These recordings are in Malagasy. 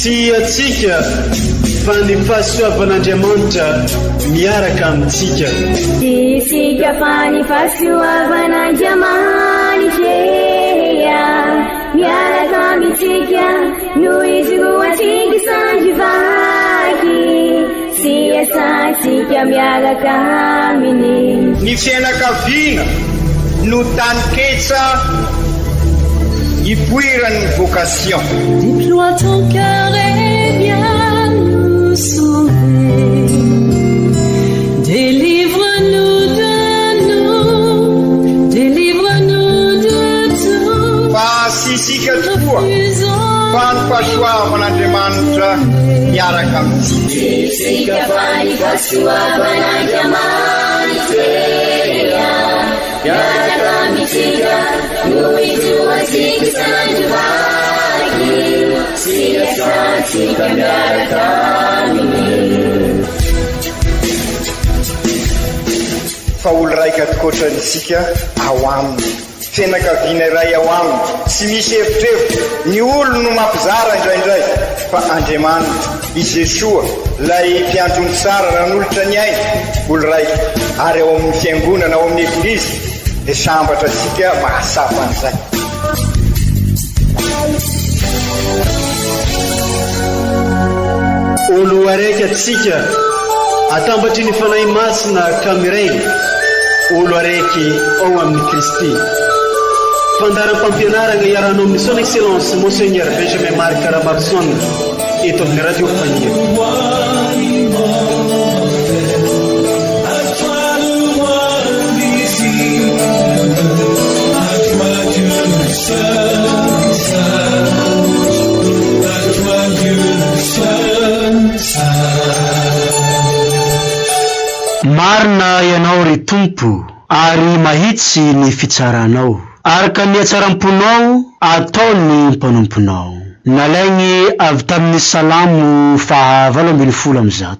Tsy antsika fa ny fahasoavan'Andriamanitra miaraka amintsika. Tsy isika fa ny fahasoavan'Andriamanitra miaraka amintsika no ijoroantsika sandry vaky sy iasantsika miaraka aminy. Ny fianakaviana no taninketsa ipoiran'ny vocation. Déploie ton cœur et viens nous sauver. Délivre-nous de nous, délivre-nous de tout. Fa tsy isika tokoa fa ny fahasoavan'Andriamanitra miaraka amintsika. Tsy isika fa ny fahasoavan'Andriamanitra miaraka amintsika no ijoroantsika sandry vaky sy iasantsika miaraka aminy. Fa olo raika tokoatrany isika ao aminy. Fianakaviana iray ao aminy, tsy misy evitrevitra, ny olony no mampizara indraindray, fa Andriamanitra, i Jesoa, ilay mpiandry ondry tsara nanolotra ny ainy, olo raika, ary ao amin'ny Fiangonana, ao amin'ny Eglizy, dia sambatra antsika mahatsapa an'izay. Olo araiky atsika, atambatry ny Fanahy Masina ka miray, olo araiky ao amin'i Kristy. Fandaharam-pampianaragna iarahanao amin'ny Son Excellence Monseigneur Benjamin Marc Ramaroson eto amin'ny Radio Faniry. Marina Ianao, ry Tompo, ary mahitsy ny fitsaranao. Araka ny hatsaram-ponao ataon'ny mpanomponao. Nalainy avy tamin'ny Salamo faha 118.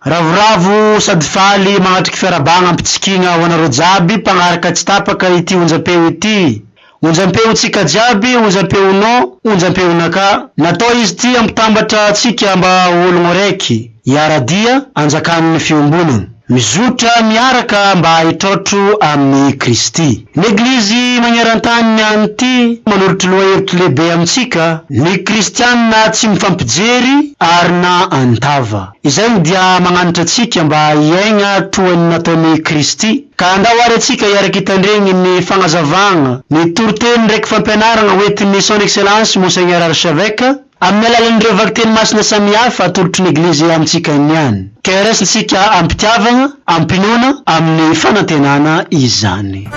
Ravoravo sady faly magnatriky fiarahabagna am-pitsikiagna ho anareo jiaby mpagnaraka tsy tapaka ity onjam-peo ity. Onjam-peontsika jiaby, onjam-peonao, onjam-peonakà. Natao izy ity hampitambatra antsika mba ho ologno raiky, hiara-dia, hanjakan'ny fiombonana. Mizotra miaraka mba hitraotro amin'i Kristy. Ny Eglizy magneran-tany ny any ity manolotry lohahevitry lehibe amintsika, ny kristiana tsy mifampijery ary na an-tava. Izay dia magnanatra antsika mba hiaigna toa ny nataon'i Kristy. Ka andao ary antsika hiaraka hitandregny ny fagnazavagna, ny toriteny ndraiky fampianaragna hoentin'ny Son Excellence Monseigneur Archevêque, amin'ny alalan'ireo vakiteny masina samihafa atolotry ny Eglizy amintsika niany. Ka raisintsika am-pitiavagna, am-pinoana, amin'ny fanantenana izany.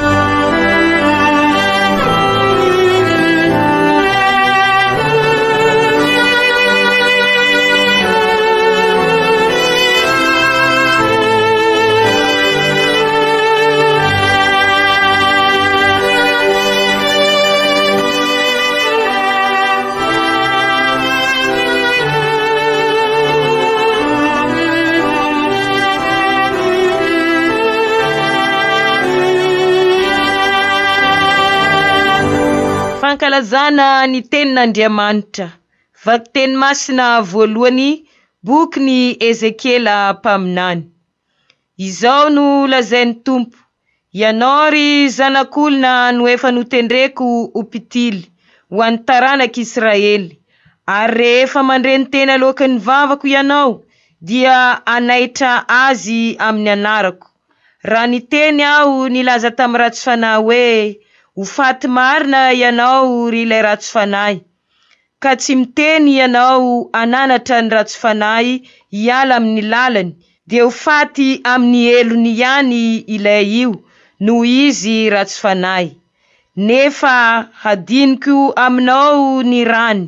Fankalazana ny Tenin'Andriamanitra. Vakiteny masina voalohany, bokin'i Ezekiela mpaminany. Izao no lazain'ny Tompo, Ianao ry zanak'olona no efa notendreko ho mpitily ho an'ny taranak'Israely, ary rehefa mandre ny teny aloaky ny vavako ianao, dia hanaitra azy amin'ny anarako. Raha niteny aho nilaza tamin'ny ratsy fanahy hoe, Ho faty marina ianao ry ilay ratsy fanahy, ka tsy miteny ianao hananatra ny ratsy fanahy hiala amin'ny lalany, dia ho faty amin'ny helony ihany ilay io noho izy ratsy fanahy. Nefa hadiniko aminao ny rany.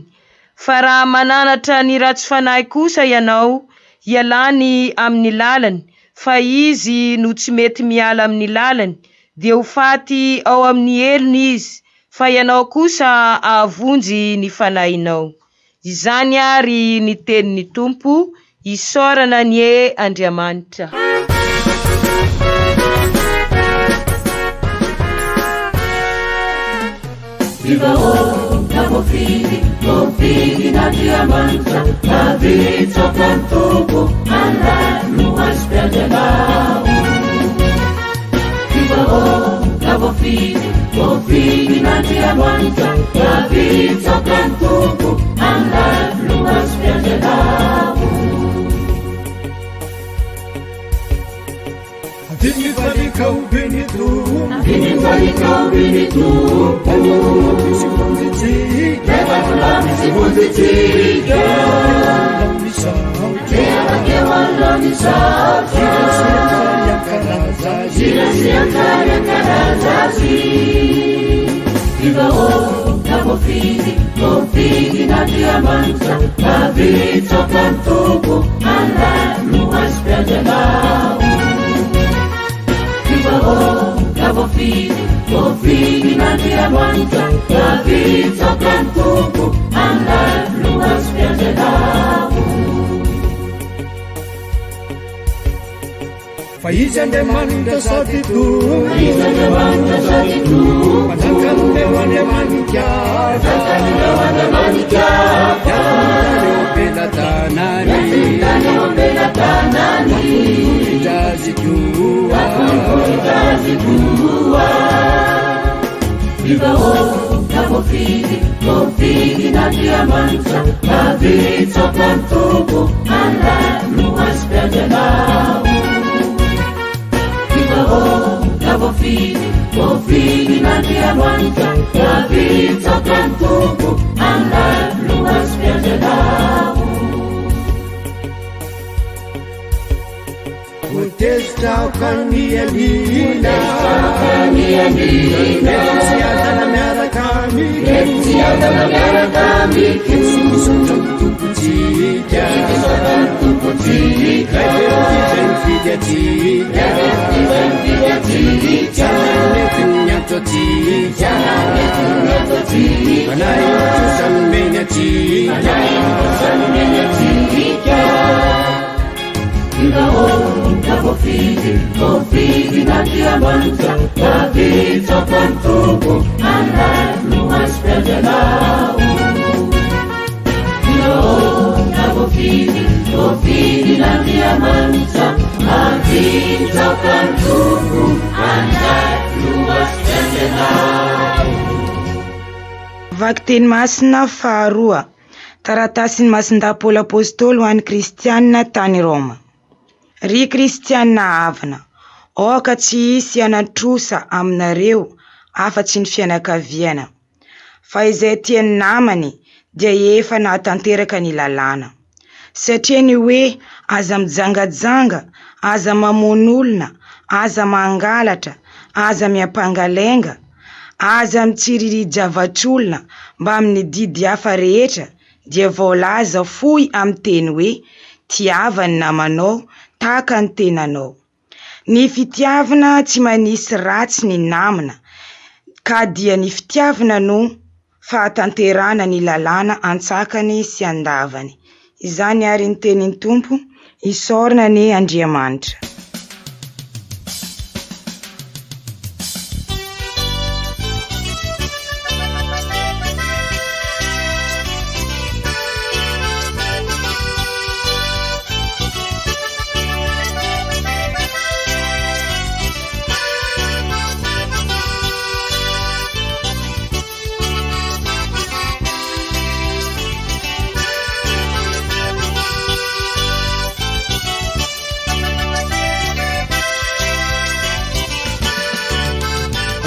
Fa raha mananatra ny ratsy fanahy kosa ianao hialany amin'ny lalany, fa izy no tsy mety miala amin'ny lalany, dia ho faty ao amin'ny helony izy, fa ianao kosa hahavonjy ny fanahinao. Izany àry ny tenin'ny Tompo, isaorana anie Andriamanitra. Ry vahoaka. voafidy, voafidin'Andriamanitra, Tafitsoka ny Tompo, Allah no azom-piandrianao. Ry vahoaka voafidy, voafidin'Andriamanitra, Tafitsoka ny Tompo, Allah no azom-piandrianao. Fa Izy Andriamanitra sady Tompo. Izy Andriamanitra sady Tompo. Mpanjakan'ireo Andriamanitra. Mpanjakan'ireo Andriamanitra. Eo am-pelatanany. Eo am-pelatanany. Voninahitra Azy koa. Voninahitra Azy koa. Ny vahoaka voafidy, voafidin'Andriamanitra, Tafitsoka ny Tompo, Allah no azom-piandrianao. Ny vahoaka voafidy, voafidin'Andriamanitra, Tafitsoka ny Tompo, Allah no azom-piandrianao. Tezitra aho ka nianiana. Mety tsy adala miaraka amiko. Mety tsy adala miaraka amiko. Tsy misaotra ny Tompontsika. Tsy misaotra ny Tompontsika. Izay nifidy antsika. Izay nifidy antsika. Mety niantso antsika. Mety niantso antsika. Fanahy kosa nomeny antsika. Fanahy kosa nomeny antsika. Ny vahoaka voafidy, voafidin'Andriamanitra, Tafitsoka ny Tompo, Allah no azom-piandrianao. Ny vahoaka voafidy, voafidin'Andriamanitra, Tafitsoka ny Tompo, Allah no azom-piandrianao. Vakiteny masina faharoa Taratasin'i Masindahy Paoly Apostoly ho an'ny Kristianina tany Roma. Ry Kristianina havana, aoka tsy hisy hanan-trosa aminareo afa-tsy ny fianakaviana, fa izay tia ny namany dia efa nahatanteraka ny lalàna. Satria ny hoe aza mijangajanga, aza mamono olona, aza mangalatra, aza miampanga lainga, Aza mitsiriri-javatr'olona mbamin'ny didy hafa rehetra dia voalaza fohy amin'ny teny hoe tiava ny namanao tahaka ny tenanao. Ny fitiavana tsy manisy ratsy ny namana ka dia ny fitiavana no fahatanterahana ny lalàna antsakany sy andavany. Izany àry ny tenin'ny Tompo, isaorana anie Andriamanitra.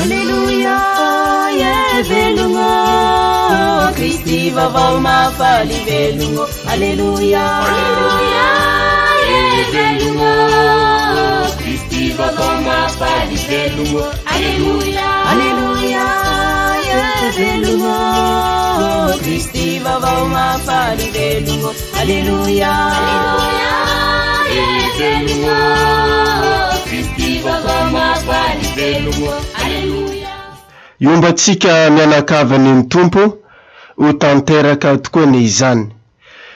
Aleloia, velogno, Kristy vaovao mahafaly velogno. Aleloia, Aleloia, velogno, Kristy vaovao mahafaly velogno. Aleloia, Aleloia, velogno, Kristy vaovao mahafaly velogno. Aleloia, Aleloia, velogno, Kristy vaovao mahafaly velogno. Aleloia. Iombantsika mianakavy anie ny Tompo, ho tanteraka tokoa anie izany.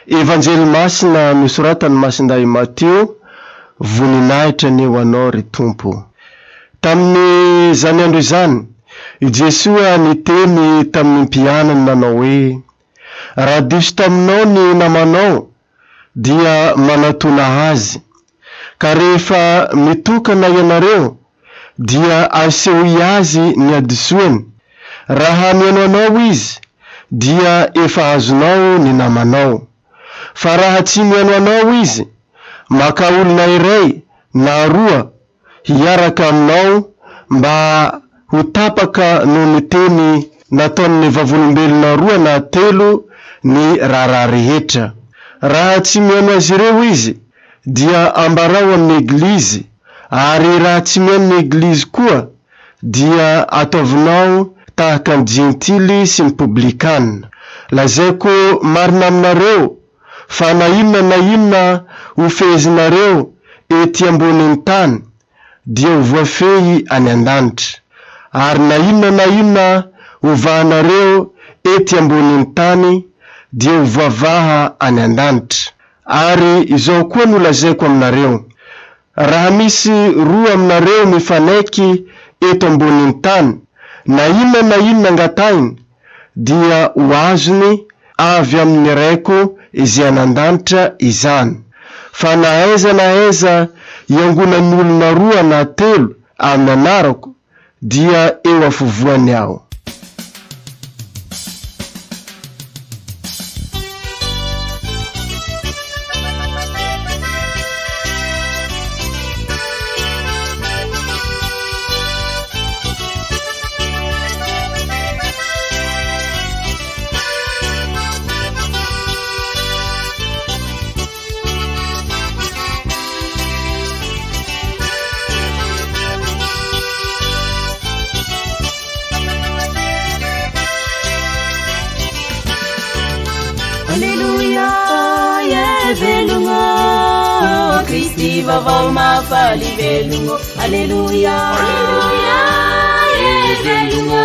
Evanjely masina nosoratan'i Masindahy Matio, Voninahitra anie ho Anao ry Tompo. Tamin'izany andro izany, I Jesoa niteny tamin'ny mpianany nanao hoe, Raha diso taminao ny namanao dia manatona azy, ka rehefa mitokana ianareo dia asehoy azy ny hadisoany, raha mihaino anao izy dia efa azonao ny namanao. Fa raha tsy mihaino anao izy, makà olona iray na roa hiaraka aminao mba ho tapaka noho ny teny nataon'ny vavolombelona roa na telo ny raharaha rehetra. Raha tsy mihaino azy ireo izy, dia ambarao amin'ny Eglizy, ary raha tsy mihaino ny Eglizy koa, dia ataovinao tahaka ny Jentily sy ny Poblikana. Lazaiko marina aminareo, fa na inona na inona ho fehezinareo ety ambonin'ny tany dia ho voafehy any an-danitra, ary na inona na inona hovahanareo ety ambonin'ny tany dia ho voavaha any an-danitra. Ary izao koa no lazaiko aminareo, Raha misy roa aminareo mifanaiky eto ambonin'ny tany, na inona na inona angatahiny, dia ho azony avy amin'ny Raiko izay any an-danitra izany. Fa na aiza na aiza iangonan'ny olona roa na telo amin'ny anarako, dia eo afovoany Aho. Aleloia, velogno, Kristy vaovao mahafaly velogno. Aleloia, Aleloia, velogno,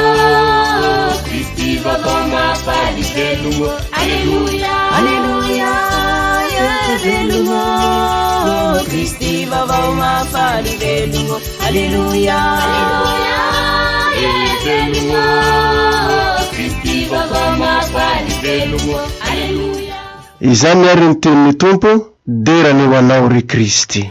Kristy vaovao mahafaly velogno. Aleloia, Aleloia, velogno, Kristy vaovao mahafaly velogno. Aleloia, Aleloia, velogno, Kristy vaovao mahafaly velogno. Aleloia. Izany ary ny tenin'ny Tompo, dera anie ho Anao ry Kristy.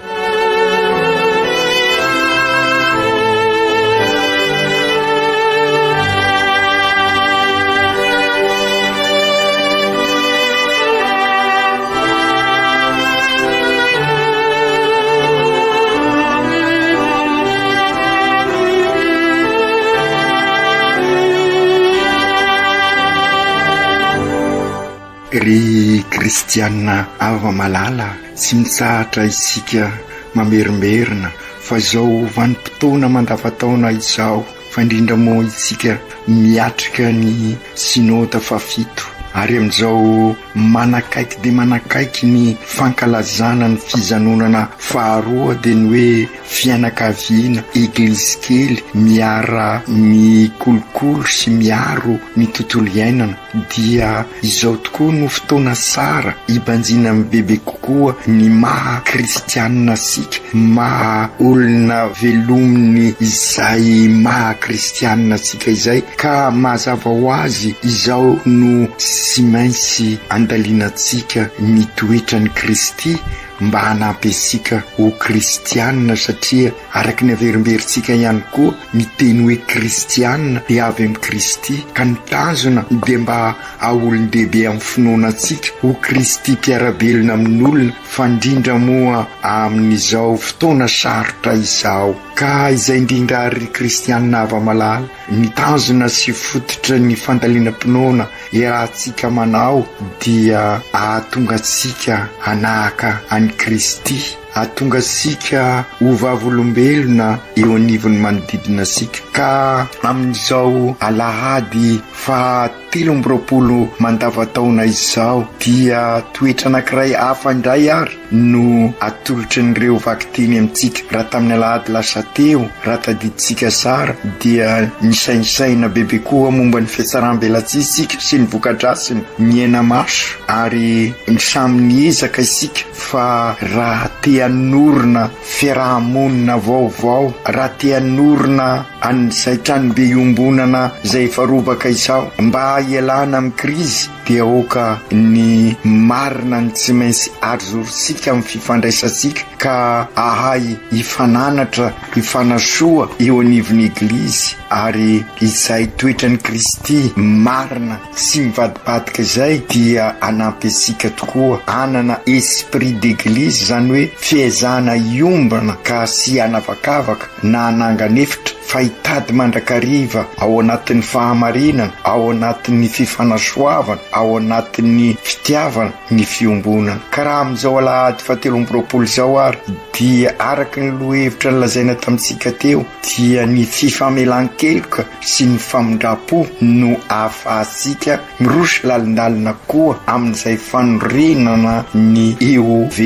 Ry kristiana hava-malala, tsy mitsahatra isika mamerimberina fa izao vanim-potoana mandavantaona izao, fa indrindra moa isika miatrika ny Synoda fahafito ary amin'izao manakaiky dia manakaiky ny fankalazana ny fizanonana faharoa dia ny hoe fianakaviana, eglizy kely miara mikolokolo sy miaro ny tontolo iainana dia izao tokoa no fotoana tsara hibanjinana bebe kokoa ny maha kristianina antsika, maha olona velominy izay maha kristianina antsika izay ka mazava ho azy izao no tsy maintsy andalinantsika ny toetran'i Kristy mba hanampy antsika ho kristianina satria araka ny averimberintsika ihany koa ny teny hoe kristianina dia avy amin'i Kristy ka ny tanjona dia mba haha olon-dehibe amin'ny finoana antsika ho Kristy mpiara-belona amin'olona fa indrindra moa amin'izao fotoana sarotra izao. Ka izay indrindra ary ry kristianina hava-malala, ny tanjona sy fototra ny fandalinam-pinoana iarahantsika manao dia ahatonga antsika hanahaka an'i Kristy, ahatonga antsika ho vavolombelona eo anivon'ny manodidina antsika. Ka amin'izao alahady faha 23 mandavantaona izao dia toetra anankiray hafa indray ary no atolotrin'ireo vakiteny amintsika. Raha tamin'ny alahady lasa teo, raha tadidintsika tsara, dia nisaintsaina bebe koa momba ny fihatsaram-belatsihy isika sy ny voka-dratsiny, niaina maso ary samy niezaka isika fa raha te hanorina fiaraha-monina vaovao, raha te hanorina. an'izay tranobe iombonana izay efa robaka izao mba hialana amin'ny krizy dia aoka ny marina ny tsy maintsy azorontsika amin'ny fifandraisantsika ka ahay hifananatra hifanasoa eo anivon'ny Eglizy ary izay toetran'i Kristy marina tsy mivadibadika izay dia hanampy antsika tokoa hanana esprit d'église izany hoe fiezahana hiombona ka tsy hanavakavaka na hanangan'efitra fa hitady mandrakariva ao anatin'ny fahamarinana, ao anatin'ny fifanasoavana, ao anatin'ny fitiavana ny fiombonana. Ka raha amin'izao alahady fahatelo amby 20 izao ary dia araka ny lohahevitra nolazaina tamintsika teo dia ny fifamelan-keloka sy ny famindram-po no ahafahantsika miroso lalindalina koa amin'izay fanorenana ny EOV,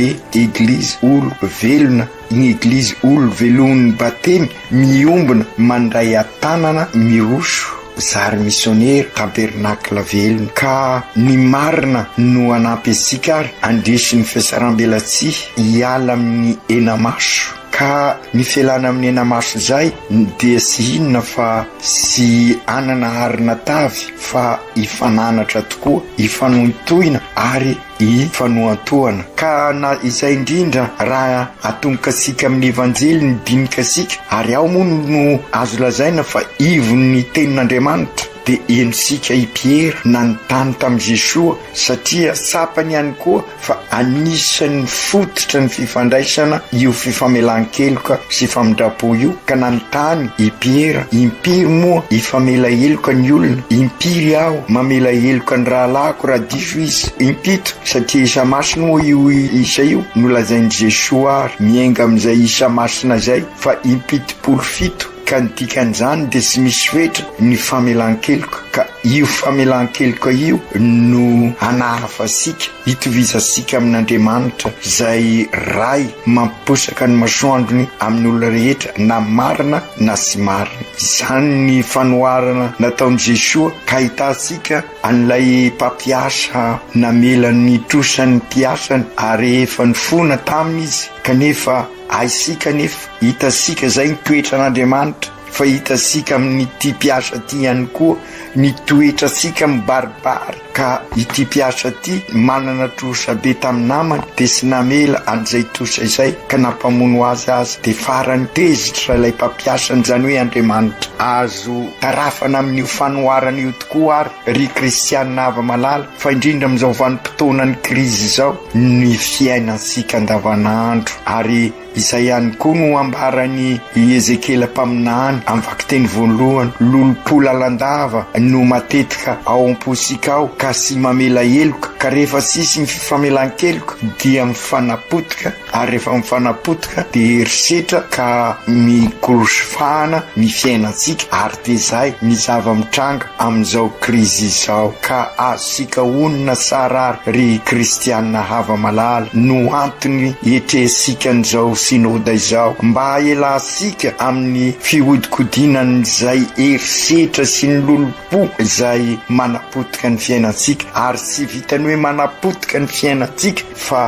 Eglizy Olo Velona, ny Eglizy Olo Velon'ny Batemy miombona mandray an-tanana miroso zary misionera tabernakla velona ka ny marina no hanampy antsika ary handresy ny fiasaram-belatsihy hiala amin'ny hena-maso. Ka ny fialana amin'ny hena-maso izay dia tsy inona fa tsy hanana harina tavy fa hifananatra tokoa, hifanohintohina ary hifanohantohana. Ka na izay indrindra raha atombokantsika amin'ny Evanjely ny dinikasika, ary ao moa no azo lazaina fa ivon'ny Tenin'Andriamanitra, dia henontsika i Piera nanontany tamin'i Jesoa satria tsapany ihany koa fa anisan'ny fototra ny fifandraisana io fifamelan-keloka sy famindram-po io, ka nanontany i Piera, Impiry moa hifamela heloka ny olona? Impiry aho mamela heloka ny rahalahiko raha diso izy? Impito, satria isa masina moa io isa io, nolazain'i Jesoa ary miainga amin'izay isa masina izay fa impitopolo fito, ka ny dikan'izany dia tsy misy fetra ny famelan-keloka, ka io famelan-keloka io no anahafantsika, itovizantsika amin'Andriamanitra izay Ray mampiposaka ny masoandrony amin'ny olona rehetra na marina na tsy marina. Izany ny fanoharana nataon'i Jesoa ka ahitantsika an'ilay mpampiasa namela ny trosan'ny mpiasany ary rehefa nifona taminy izy kanefa Haisika anefa, hitasika izay ny toetran'Andriamanitra, fa hitasika amin'ity mpiasa ity ihany koa ny toetratsika mibaribary, ka ity mpiasa ity manana trosa be tamin'ny namany dia tsy namela an'izay trosa izay ka nampamono azy aza, dia farany tezitra ilay mpampiasany, izany hoe Andriamanitra. Azo tarafana amin'io fanoharana io tokoa ary ry kristiana hava-malala, fa indrindra amin'izao vanim-potoanan'ny krizy izao, ny fiainantsika andavanandro. Ary izay ihany koa no ambaran'i Ezekiela mpaminany amin'ny vakiteny voalohany, Lolompo lalandava no matetika ao am-pontsika ao ka tsy mamela heloka, ka rehefa tsisy ny fifamelan-keloka dia mifanapotika, ary rehefa mifanapotika dia herisetra ka mikorosifahana ny fiainantsika, ary dia izay ny zava-mitranga amin'izao krizy izao, ka azontsika onona tsara ary ry kristiana hava-malala no antony ietrehantsika an'izao synoda izao, mba hahelantsika amin'ny fihodinkodinan'izay herisetra sy ny lolompo izay manapotika ny fiainantsika, ary tsy vitan'ny hoe manapotika ny fiainantsika fa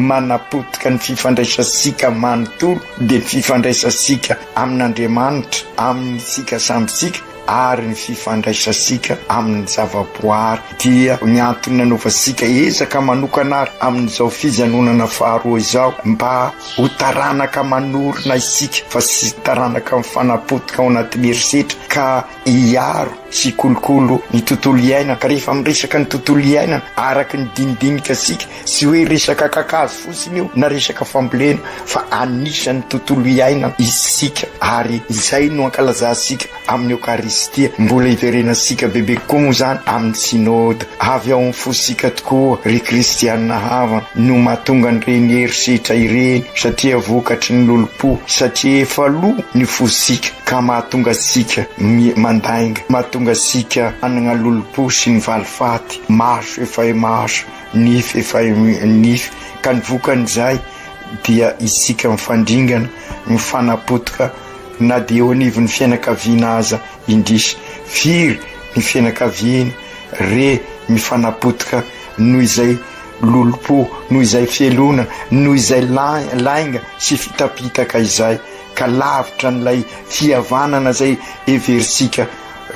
manapotika ny fifandraisantsika manontolo, dia ny fifandraisantsika amin'Andriamanitra, amintsika samy tsika, ary ny fifandraisantsika amin'ny zavaboary dia ny antony nanaovantsika ezaka manokana ary amin'izao fijanonana faharoa izao mba ho taranaka manorina isika fa tsy taranaka mifanapotika ao anatin'ny herisetra ka hiaro sy hikolokolo ny tontolo iainana ka rehefa miresaka ny tontolo iainana araka ny dinidinika antsika Tsy hoe resaka kakazo fotsiny io na resaka fambolena fa anisan'ny tontolo iainana isika ary izay no ankalazantsika amin'ny Eokaristia. Mbola hiverenantsika bebe kokoa moa izany amin'ny Synoda. Avy ao amin'ny fosika tokoa ry kristiana havana no mahatonga an'ireny herisetra ireny satria vokatry ny lolompo, satria efa lo ny fosika ka mahatonga antsika mandainga, mahatonga antsika hanana lolompo sy ny valifaty, maso efa maso. Nify efa nify ka ny vokan'izay dia isika mifandringana, mifanapotika na dia eo anivon'ny fianakaviana aza indrisy. Firy ny fianakaviana re mifanapotika noho izay lolompo, noho izay fialonana, noho izay lainga sy fitapitaka izay. ka lavitra an'ilay fihavanana izay heverintsika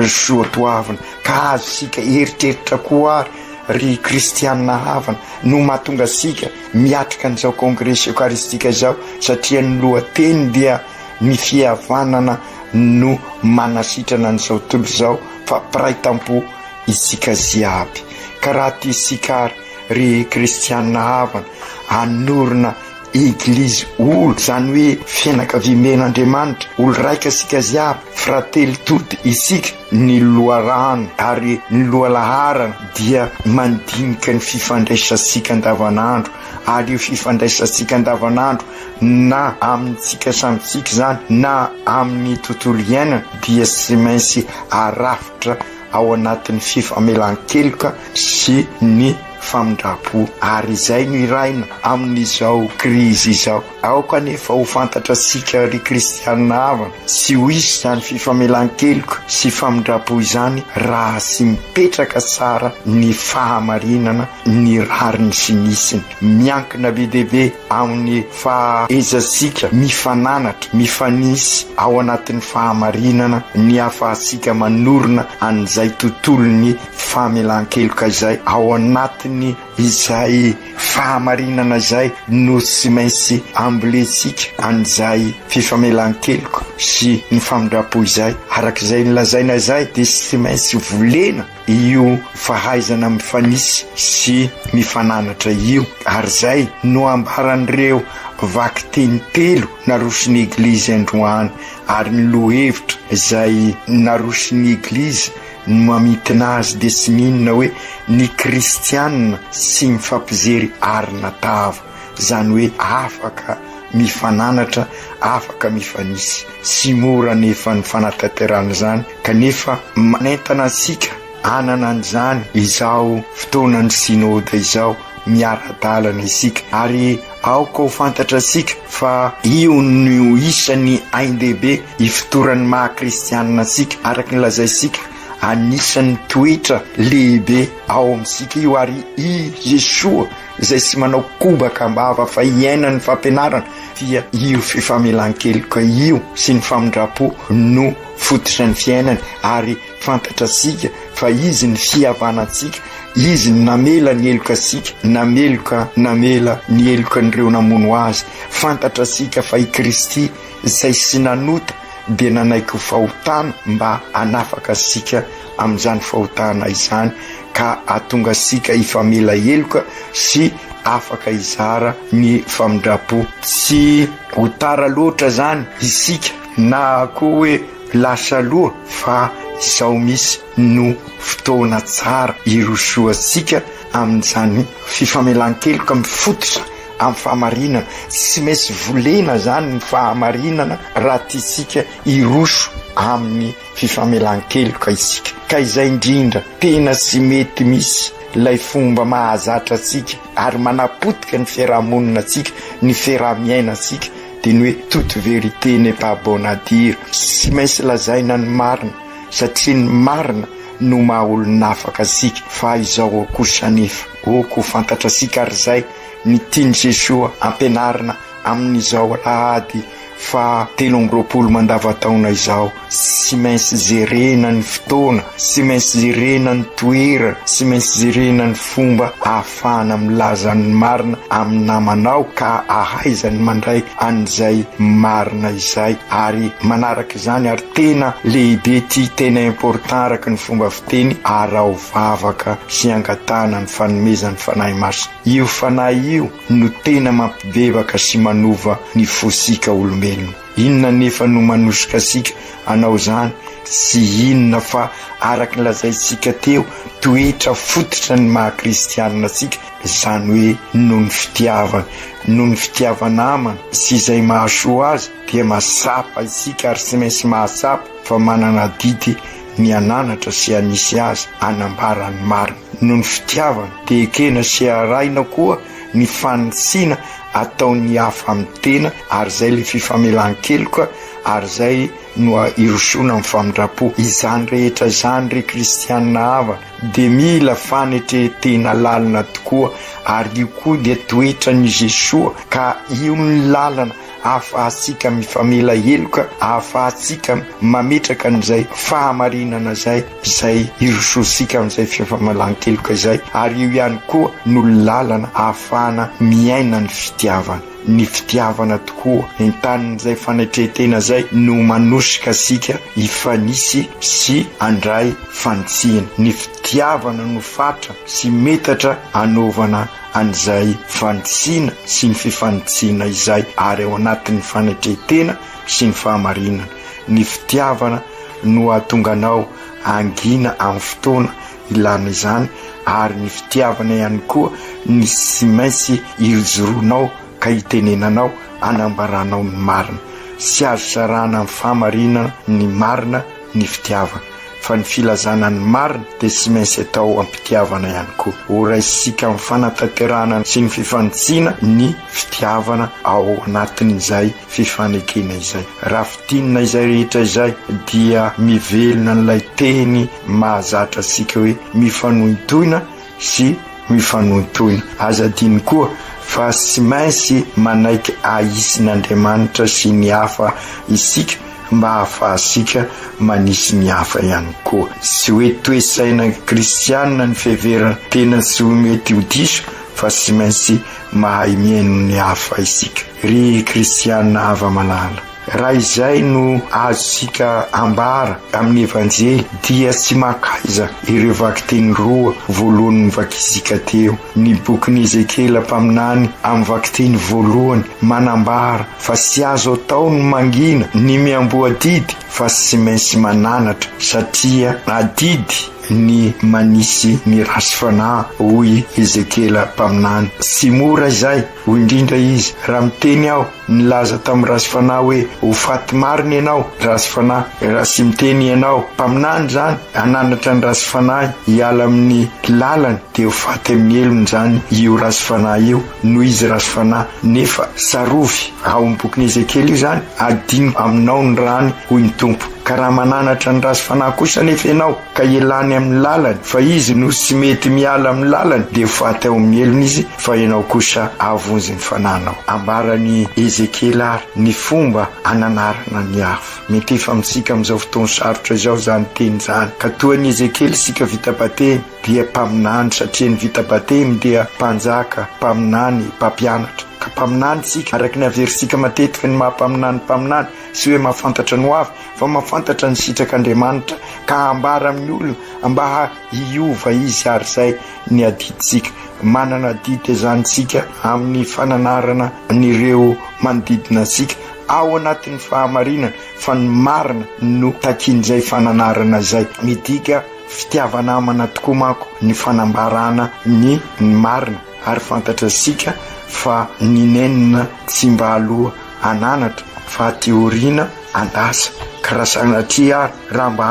soatoavina. Ka azontsika eritreritra koa ary ry kristianina havana no mahatonga antsika miatrika an'izao kongresy eokaristika izao satria ny lohateny dia ny fihavanana no manasitrana an'izao tontolo izao fa mpiray tampo isika jiaby. Ka raha tiantsika ary ry kristianina havana hanorina Eglizy olo, izany hoe fianakaviamben'Andriamanitra, olo raika isika jiaby, frately tody isika, ny loharano ary ny lohalaharana dia mandinika ny fifandraisantsika andavanandro ary io fifandraisantsika andavanandro na amintsika samy tsika izany na amin'ny tontolo iainana dia tsy maintsy arafitra ao anatin'ny fifamelan-keloka sy ny famindram-po ary izay no iraina amin'izao krizy izao. Aoka anefa ho fantatrasika ry kristianina havana, tsy ho hisy izany fifamelan-keloka sy famindram-po izany raha tsy mipetraka tsara ny fahamarinana, ny rariny sy ny hitsiny. Miankina be dia be amin'ny fahaizantsika mifananatra, mifanisy ao anatin'ny fahamarinana ny ahafahantsika manorina an'izay tontolon'ny famelan-keloka izay. Ao anatin'ny izay fahamarinana izay no tsy maintsy ambolentsika an'izay fifamelan-keloka sy ny famindram-po izay. Araka izay nolazaina izay dia tsy maintsy volena io fahaizana mifanisy sy mifananatra io, ary izay no ambaran'ireo vakiteny telo naroson'ny Eglizy androany, ary ny lohevitra izay naroson'ny Eglizy no mamintina azy dia tsy n'inona hoe ny kristianina tsy mifampijery arina tava, izany hoe afaka mifananatra, afaka mifanisy. Tsy mora anefa ny fanatanterahana izany kanefa manentana antsika hanana an'izany izao fotoanan'ny Synoda izao, miara-dalana isika ary aoka ho fantatrasika fa io no isan'ny ain-dehibe ifotoran'ny maha kristianina antsika, araka ny lazaintsika, anisan'ny toetra lehibe ao amintsika io ary i Jesoa izay tsy manao kobaka am-bava fa iainan'ny fampianarana dia io fifamelan-keloka io sy ny famindram-po no fototra ny fiainany ary fantatrasika fa izy ny fihavanantsika, izy no namela ny heloka antsika, nameloka namela ny helokan'ireo namono azy, fantatrasika fa i Kristy izay tsy nanota dia nanaiky ho fahotana mba hanafaka antsika amin'izany fahotana izany ka hahatonga antsika hifamela heloka sy afaka hizara ny famindram-po. Tsy ho tara loatra izany isika na koa hoe lasa aloha fa izao misy no fotoana tsara hirosoantsika amin'izany fifamelan-keloka mifototra amin'ny fahamarinana. Tsy maintsy volena izany ny fahamarinana raha tiantsika hiroso amin'ny fifamelan-keloka isika. Ka izay indrindra, tena tsy mety misy ilay fomba mahazatra antsika ary manapotika ny fiarahamonina antsika, ny fiaraha-miaina antsika, dia ny hoe toute vérité n'est pas bonne à dire. Tsy maintsy lazaina ny marina satria ny marina no maha olon'afaka antsika. Fa izao kosa anefa, ok ho fantatrasika ary izay ny tian'i Jesoa ampianarina amin'izao alahady faha 23 mandavantaona izao, tsy maintsy jerena ny fotoana, tsy maintsy jerena ny toerana, tsy maintsy jerena ny fomba ahafahana milaza ny marina amin'ny namanao ka ahaizany mandray an'izay marina izay ary manaraka izany ary tena lehibe ity tena important araka ny fomba fiteny araho vavaka sy angatahana ny fanomezan'ny Fanahy Masina. Io Fanahy io no tena mampibebaka sy manova ny fosika olombelona. Inona anefa no manosika antsika hanao izany? Tsy inona fa araka ny lazaintsika teo, toetra fototra ny maha kristianina antsika, izany hoe noho ny fitiavana. Noho ny fitiava-namana sy izay mahasoa azy dia mahatsapa isika ary tsy maintsy mahatsapa fa manana adidy ny hananatra sy hanisy azy hanambara ny marina. Noho ny fitiavana dia ekena sy arahina koa ny fanitsiana ataon'ny hafa amin'ny tena ary izay ilay fifamelan-keloka ary izay no hirosoana amin'ny famindram-po. Izany rehetra izany ry kristianina havana dia mila fanetren-tena lalina tokoa ary io koa dia toetran'i Jesoa ka io ny lalana. ahafahantsika mifamela heloka, ahafahantsika mametraka an'izay fahamarinana izay, izay hirosoantsika amin'izay fifamelan-keloka izay, ary io ihany koa no lalana ahafahana miaina ny fitiavana. Ny fitiavana tokoa, entanin'izay fanetren-tena izay no manosika antsika hifanisy sy handray fanitsiana. Ny fitiavana no fatra sy metatra anaovana an'izay fanitsiana sy ny fifanitsiana izay ary ao anatin'ny fanetren-tena sy ny fahamarinana. Ny fitiavana no hahatonga anao hangina amin'ny fotoana ilana izany ary ny fitiavana ihany koa ny tsy maintsy ijoroanao ka itenenanao anambaranao ny marina. Tsy azo sarahana amin'ny fahamarinana ny marina ny fitiavana fa ny filazana ny marina dia tsy maintsy atao am-pitiavana ihany koa. Ho raisintsika amin'ny fanatanterahana sy ny fifanitsiana ny fitiavana ao anatin'izay fifanekena izay. Raha fintinina izay rehetra izay dia mivelona an'ilay teny mahazatra antsika hoe mifanohintohina sy mifanohintohina. Aza adino koa fa tsy maintsy manaiky ahisin'Andriamanitra sy ny hafa isika mba hahafahantsika manisy ny hafa ihany koa. Tsy hoe toe-tsaina kristianina ny fiheverana tena tsy ho mety ho diso fa tsy maintsy Mahay mihaino ny hafa isika, ry kristiana hava-malala. Raha izay no azontsika ambara amin'ny Evanjely dia tsy mankaiza ireo vakiteny roa voalohany novakintsika teo. Ny bokin'i Ezekiela mpaminany amin'ny vakiteny voalohany manambara fa tsy azo atao ny mangina ny miamboho adidy fa tsy maintsy mananatra satria adidy ny manisy ny ratsy fanahy, hoy Ezekiela mpaminany. Tsy mora izay, hoy indrindra izy, raha miteny aho nilaza tamin'ny ratsy fanahy hoe, Ho faty marina ianao, ratsy fanahy, raha tsy miteny ianao, mpaminany izany, hananatra ny ratsy fanahy hiala amin'ny lalany, dia ho faty amin'ny helony izany io ratsy fanahy io, noho izy ratsy fanahy. Nefa tsarovy, ao amin'ny bokin'i Ezekiela io izany, Adino aminao ny rany, hoy ny Tompo. Ka raha mananatra ny ratsy fanahy kosa anefa ianao, ka ialany amin'ny lalany, fa izy no tsy mety miala amin'ny lalany, dia ho faty ao amin'ny helony izy, fa ianao kosa hahavonjy ny fanahinao. Ambaran'i Ezekiela àry ny fomba hananarana ny hafa. Mety efa amintsika amin'izao fotoan-sarotra izao izany teny izany. Ka toa an'i Ezekiela isika vita batemy, dia mpaminany, satria ny vita batemy dia mpanjaka, mpaminany, mpampianatra. Ka mpaminany isika, araka ny averintsika matetika ny maha-mpaminany mpaminany, Tsy hoe mahafantatra ny hoavy, fa mahafantatra ny sitrak'Andriamanitra ka hambara amin'ny olona mba hiova izy ary izay ny adidintsika. Manana adidy izany isika amin'ny fananarana an'ireo manodidina antsika ao anatin'ny fahamarinana fa ny marina no takian'izay fananarana izay. Midika fitiava-namana tokoa manko ny fanambarana ny marina ary fantatrasika fa ny nenina tsy mba aloha hananatra fa aty aoriana andrasa ka raha sanatria ary raha mba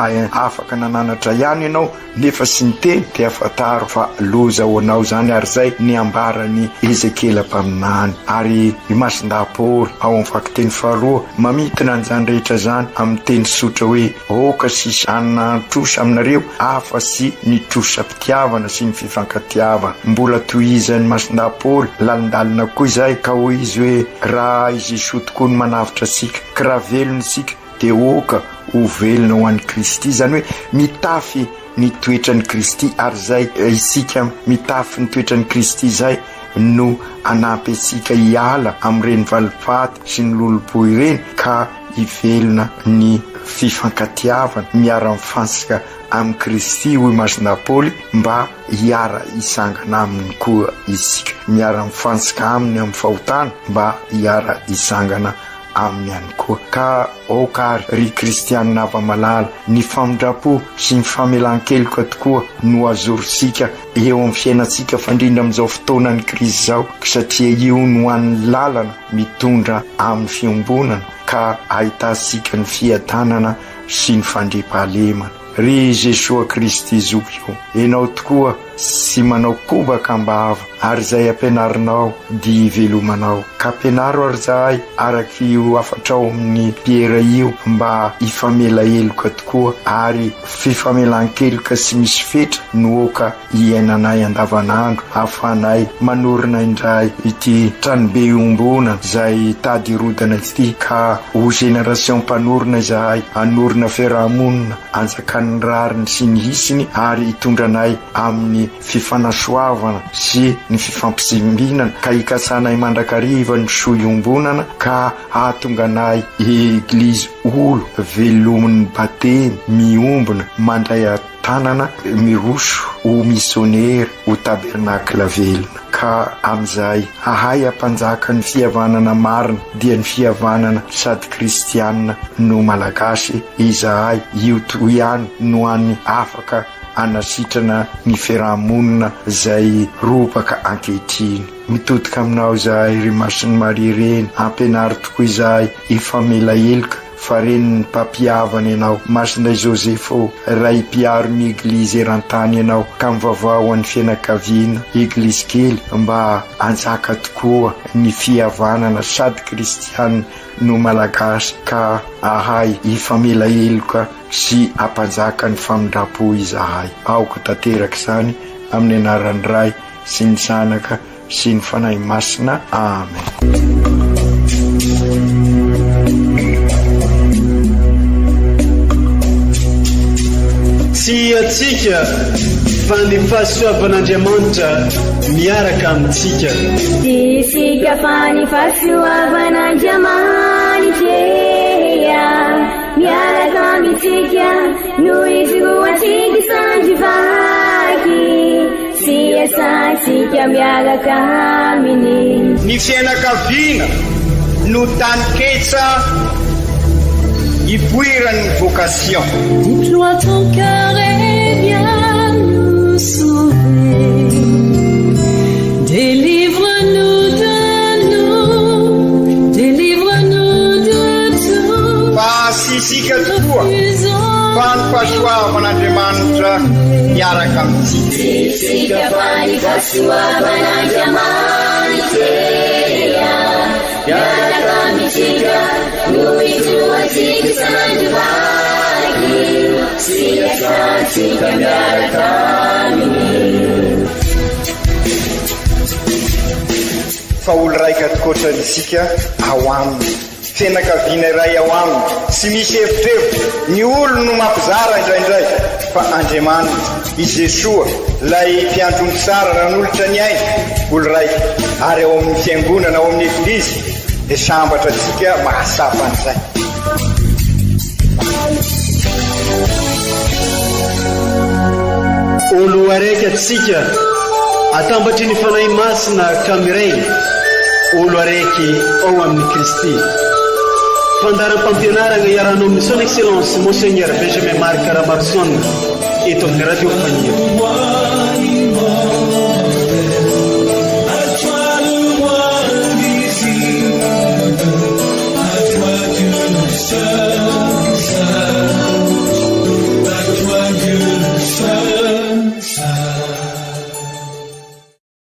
afaka nananatra ihany ianao nefa tsy niteny dia fantaro fa loza ho anao izany ary izay ny ambaran'i Ezekiela mpaminany ary i Masindahy Paoly ao amin'ny vakiteny faharoa mamintina an'izany rehetra izany amin'ny teny tsotra hoe aoka tsy hisy hanana trosa aminareo afa-tsy ny trosam-pitiavana sy ny fifankatiavana. Mbola tohizan'i Masindahy Paoly lalindalina koa izay ka hoy izy hoe, Raha i Jesoa tokoa no manavotra antsika, ka raha velona isika dia aoka ho velona ho an'i Kristy. Izany hoe mitafy ny toetran'i Kristy ary izay isika mitafy ny toetran'i Kristy izay no hanampy antsika hiala amin'ireny valifaty sy ny lolompo ireny ka hivelona ny fifankatiavana miara-mifantsika amin'i Kristy, hoy Masina Paoly, mba hiara-hisangana aminy koa isika. Miara-mifantsika aminy amin'ny fahotana mba hiara-hisangana aminy ihany koa. Ka aoka àry, ry kristianina hava-malala, ny famindram-po sy ny famelan-keloka tokoa no azorontsika eo amin'ny fiainantsika fa indrindra amin'izao fotoanan'ny krizy izao, satria io no hany lalana mitondra amin'ny fiombonana ka ahitantsika ny fiadanana sy ny fandriampahalemana. Ry Jesoa Kristy Zoky ô, Ianao tokoa. sy manao kobaka am-bava ary izay ampianarinao dia ivelomanao. Ka ampianaro ary izahay araka io hafatrao amin'i Piera io mba hifamela heloka tokoa ary fifamelan-keloka sy misy fetra no aoka hiainanay andavanandro ahafahanay manorina indray ity tranobe iombonana izay tady hirodana ity ka ho génération mpanorina izahay hanorina fiaraha-monina anjakan'ny rariny sy ny hisiny ary hitondra anay amin'ny fifanasoavana sy ny fifampisimbinana ka hikasanay mandrakariva ny soa iombonana ka hahatonga anay Eglizy olo velomin'ny batemy miombona mandray tanana miroso ho misionera ho tabernakla velona ka amin'izay hahay hampanjaka ny fihavanana marina dia ny fihavanana sady kristiana no malagasy izahay io ihany no hany afaka hanasitrana ny fiaraha-monina izay robaka ankehitriny. Mitodika aminao izahay ry Masin'i Maria Reny, ampianaro tokoa izahay hifamela heloka fa renin'ny mpampihavana ianao. Masinday Joseph ô, Ray mpiaro ny Eglizy eran-tany ianao ka mivavaha ho an'ny fianakaviana Eglizy kely mba hanjaka tokoa ny fihavanana sady kristiana no malagasy ka hahay hifamela heloka sy hampanjaka ny famindram-po izahay. Aoka tanteraka izany amin'ny anaran'ny Ray sy ny Zanaka sy ny Fanahy Masina. Amen. Tsy antsika fa ny fahasoavan'Andriamanitra miaraka amintsika. Tsy isika fa ny fahasoavan'Andriamanitra e. Miaraka amintsika no ijoroantsika sandry vaky sy iasantsika miaraka aminy. Ny fianakaviana no taninketsa ipoiran'ny vocation. Deploie ton cœur et viens nous sauver. Délivre-nous de nous, délivre-nous de tout. Fa tsy isika tokoa, fa ny fahasoavan'Andriamanitra miaraka amintsika. Tsy isika fa ny fahasoavan'Andriamanitra miaraka amintsika no ijoroantsika sandry vaky sy iasantsika miaraka aminy. Fa olo raika tokoatra isika ao aminy, fianakaviana iray ao aminy, tsy misy evitrevitra, ny olo no mampizara indraindray, fa Andriamanitra, i Jesoa, ilay mpiandry omby tsara nanolotra ny ainy, olo raika, ary ao amin'ny fiangonana, ao amin'ny Eglizy, dia sambatra antsika mahatsapa an'izay. Olo araiky atsika atambatry ny Fanahy Masina ka miray olo araiky ao amin'i Kristy. Fandaharam-pampianaragna iarahanao amin'ny Son Excellence Monseigneur Benjamin Marc Ramaroson eto amin'ny Radio Faniry.